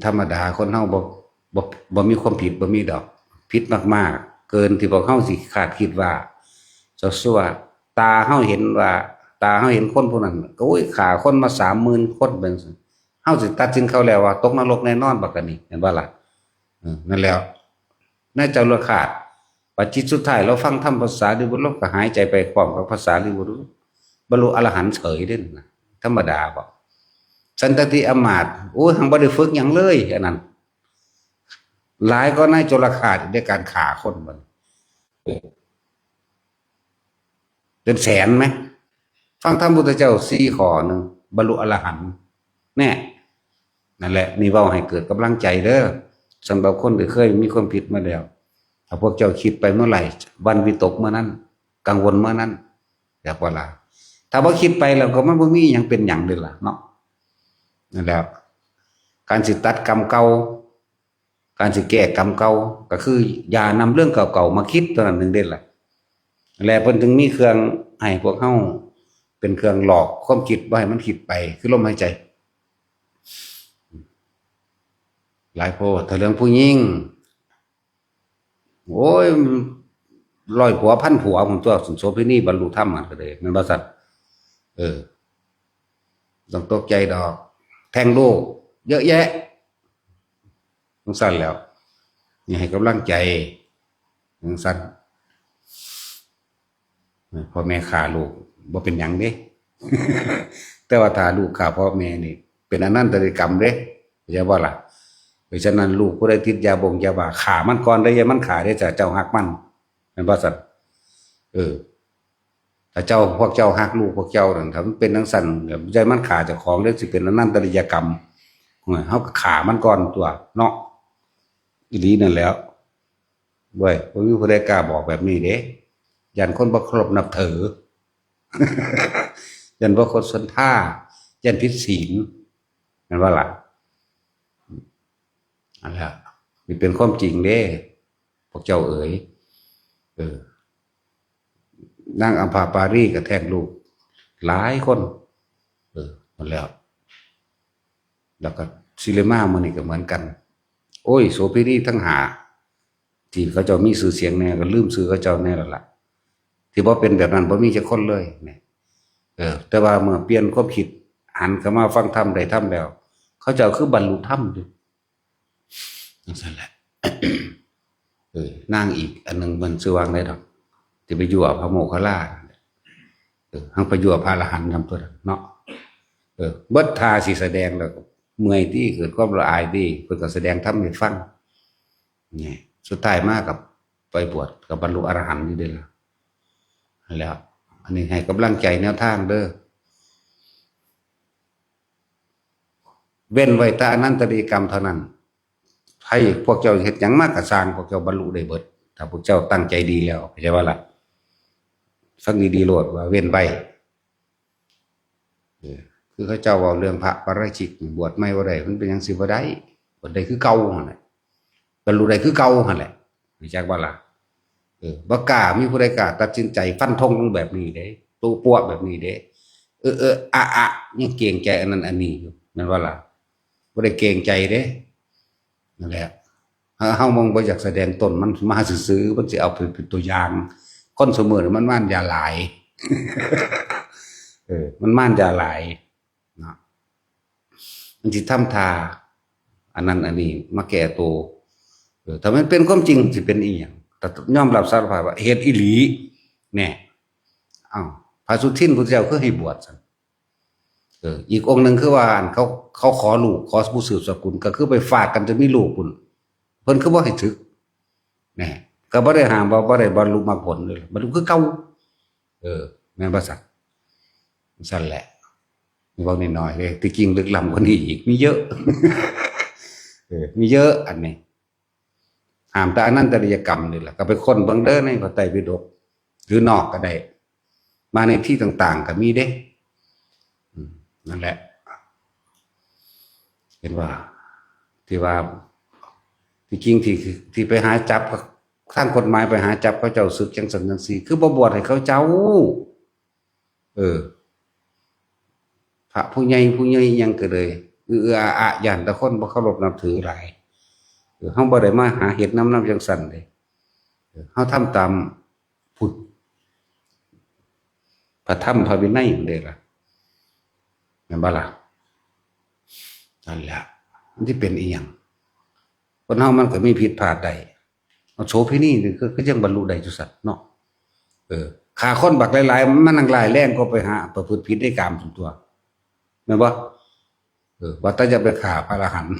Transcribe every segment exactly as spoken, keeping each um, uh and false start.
ธรรมดาคนเฮาบ่บ่บ่มีความผิดบ่มีดอก ผิดมากๆ เกินที่พวกเฮาสิคาดคิดว่า เจ้าซั่ว ตาเฮาเห็นว่า ตาเฮาเห็นคนผู้นั้น ก็โอ้ย ฆ่าคนมาสามหมื่นคนเป็นซั่น เฮาสิตัดสินเขาแล้วว่าตกนรกแน่นอน บักอันนี้ เห็นบ่ล่ะ เออ นั่นแหล้ว ในจารุคาต บัดจิตสุดท้ายเราฟังธรรมภาษาลิบุตร เราก็หายใจไปพร้อมกับภาษาลิบุตร บรรลุอรหันต์เฉยเด้นะ ธรรมดาบ่ สันตติอำมาตย์ โอ้ย หังบ่ได้ฝึกหยังเลย อันนั้น หลายก็ในจารุคาตในการฆ่าคนมัน เป็นแสนไหม ฟังธรรมพุทธเจ้าสี่ข้อหนึ่ง บรรลุอรหันต์ แน่ นั่นแหละ นี่เว้าให้เกิดกำลังใจเด้อ สำหรับคนที่เคยมีความผิดมาแล้ว ถ้าพวกเจ้าคิดไปเมื่อไหร่ วันวิตกเมื่อนั้น กังวลเมื่อนั้น อยากว่าล่ะ ถ้าบ่คิดไปแล้วก็มันบ่มีหยังเป็นหยังเลยล่ะเนาะ นั่นแหละ การสิตัดกรรมเก่า การสิแก้กรรมเก่า ก็คืออย่านำเรื่องเก่าๆมาคิดเท่านั้นหนึ่งเด้ล่ะ และเพิ่นถึงมีเครื่องให้พวกเฮา เป็นเครื่องหลอกความคิดบ่ให้มันคิดไป คือลมหายใจ หลายโพด ถ้าเรื่องผู้หญิง โอ้ย ร้อยผัวพันผัว ผมตัวสุนโสเภณีบรรลุธรรมมันก็เลย แม่นบ่ซั่น เออ ต้องตกใจดอก แท้งลูก เยอะแยะ จั่งซั่นแหล้ว นี่ให้กำลังใจ จั่งซั่น พ่อแม่ฆ่าลูก บ่เป็นหยังเด้ แต่ว่าถ้าลูกฆ่าพ่อแม่นี่ เป็นอนันตริยกรรมเด้ เข้าใจบ่ล่ะ เพราะฉะนั้นลูกผู้ใดติดยาบงยาบ้า ฆ่ามันก่อนเด้อ อย่ามันฆ่าเด้อ ถ้าเจ้าฮักมัน แม่นบ่ซั่น เออ ถ้าเจ้า พวกเจ้าฮักลูกพวกเจ้านั่น ถ้ามันเป็นจั่งซั่น อย่ามันฆ่าเจ้าของเด้อ สิเป็นอนันตริยกรรม เฮาก็ฆ่ามันก่อนตั๊วเนาะ อีหลีนั่นแหล้ว เว้ย บ่มีผู้ใดกล้าบอกแบบนี้เด้ ย้านคนบ่เคารพนับถือ ย้านบ่คดศรัทธา ย้านผิดศีล แม่นบ่ล่ะ นั่นแหละ นี่เป็นความจริงเด้ พวกเจ้าเอ๋ย เออ นางอัมพาปารีก็แท้งลูก หลายคน เออ หมดแล้ว แล้วก็สิริมามื้อนี้ก็เหมือนกัน โอ้ย โสเภณีทั้งห้า ที่เขาเจ้ามีชื่อเสียงแน่ ก็ลืมชื่อเขาเจ้าแน่แล้วล่ะ ที่บ่เป็นแบบนั้นบ่มีจักคนเลยเนี่ย เออ แต่ว่าเมื่อเปลี่ยนความคิด หันเข้ามาฟังธรรม ได้ธรรมแล้ว เขาเจ้าคือบรรลุธรรมอยู่ จั่งซั่นแหละ เออ นางอีกอันหนึ่งมันชื่อว่าไงดอก ที่ไปยั่วพระโมคคัลลา เออ หังไปยั่วพระอรหันต์นำตั๊วเนาะ เออ เบิดท่าสิแสดงแล้ว เมื่อยติ เกิดความละอายติ เพิ่นก็แสดงธรรมให้ฟัง นี่ สุดท้ายมากับไปบวช กับบรรลุอรหันต์อยู่เด้ล่ะ นั่นแหล้ว อันนี้ให้กำลังใจแนวทางเด้อ เว้นไว้แต่อนันตริยกรรมเท่านั้น ให้พวกเจ้าเฮ็ดหยังมาก็ซ่าง พวกเจ้าบรรลุได้เบิด ถ้าพวกเจ้าตั้งใจดีแล้ว เข้าใจบ่ล่ะ ฟังดีๆโลดว่าเว้นไว้ เออ คือเขาเจ้าเว้าเรื่องพระปาราชิก บวชใหม่บ่ได้ มันเป็นหยังสิบ่ได้ บวชได้คือเก่าหั่นแหละ บรรลุได้คือเก่าหั่นแหละ รู้จักบ่ล่ะ เออ บ่กล้า มีผู้ใดกล้าตัดสินใจฟันธงลงแบบนี้เด้ ตุ๊ปัวแบบนี้เด้ เออ เออ อะ อะ ยังเกรงใจอันนั้นอันนี้อยู่ แม่นบ่ล่ะ บ่ได้เกรงใจเด้ นั่นแหละ เฮา เฮามันบ่อยากแสดงตน มันมาซื่อๆ มันสิเอาไปเป็นตัวอย่าง คนซุมื้อนี่มันมานยาหลาย เออ มันมานยาหลาย เนาะ มันสิทำท่า อันนั้นอันนี้ มาแก้ตัว เออ ถ้ามันเป็นความจริงสิเป็นอีหยัง แต่ยอมรับสารภาพว่าเฮ็ดอีหลี แน่ อ้าว พระสุทินพุทธเจ้าคือให้บวชซั่น เออ อีกองค์หนึ่งคือว่าอันเขา เขาขอลูก ขอผู้สืบสกุล ก็คือไปฝากกันจะมีลูกพุ้น เพิ่นคือบ่ให้สึก แน่ ก็บ่ได้ห้ามว่าบ่ได้บรรลุมรรคผลเลย บรรลุคือเก่า เออ แม่นบ่ซั่น ซั่นแหละ นี่เว้าน้อยๆเด้ ที่จริงลึกล้ำกว่านี้อีก มีเยอะ เออ มีเยอะอันนี้ ห้ามแต่อนันตริยกรรมนี่แหละ ก็ไปค้นเบิ่งเด้อในพระไตรปิฎก หรือนอกก็ได้ มาในที่ต่างๆก็มีเด้ อืม นั่นแหละ เห็นว่า ที่ว่า ที่จริงที่ ที่ไปหาจับ ทางกฎหมายไปหาจับเขาเจ้าสึกจั่งซั่นจั่งซี้ คือบ่บวชให้เขาเจ้า เออ พระผู้ใหญ่ผู้ใหญ่หยังก็เลย เอื้อเอื้ออาอาย่านแต่คนบ่เคารพนับถือหลาย เออ เฮาบ่ได้มาหาเฮ็ดนำ นำจั่งซั่นเด้ เออ เฮาทำตามพุทธ พระธรรมพระวินัยนั่นเด้ล่ะ แม่นบ่ล่ะ? นั่นแหละ มันสิเป็นอีหยัง? คนเฮามันก็มีผิดพลาดได้ เอาโสเภณีนี่คือ คือยังบรรลุได้อยู่ซั่นเนาะ เออ ฆ่าคนบักหลายๆ มันยังร้ายแรงกว่าไปหาประพฤติผิดในกามซั่นตั๊ว แม่นบ่? เออ ว่าแต่อย่าไปฆ่าพระอรหันต์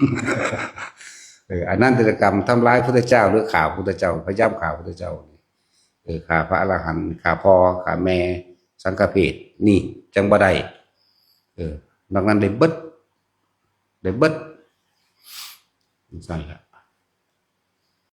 เออ อนันตริยกรรม ทำร้ายพุทธเจ้า หรือฆ่าพุทธเจ้า พยายามฆ่าพุทธเจ้า เออ ฆ่าพระอรหันต์ ฆ่าพ่อ ฆ่าแม่ สังฆเพศ นี่จั่งบ่ได้ เออ นอกนั้นได้เบิด ได้เบิด จั่งซั่นล่ะ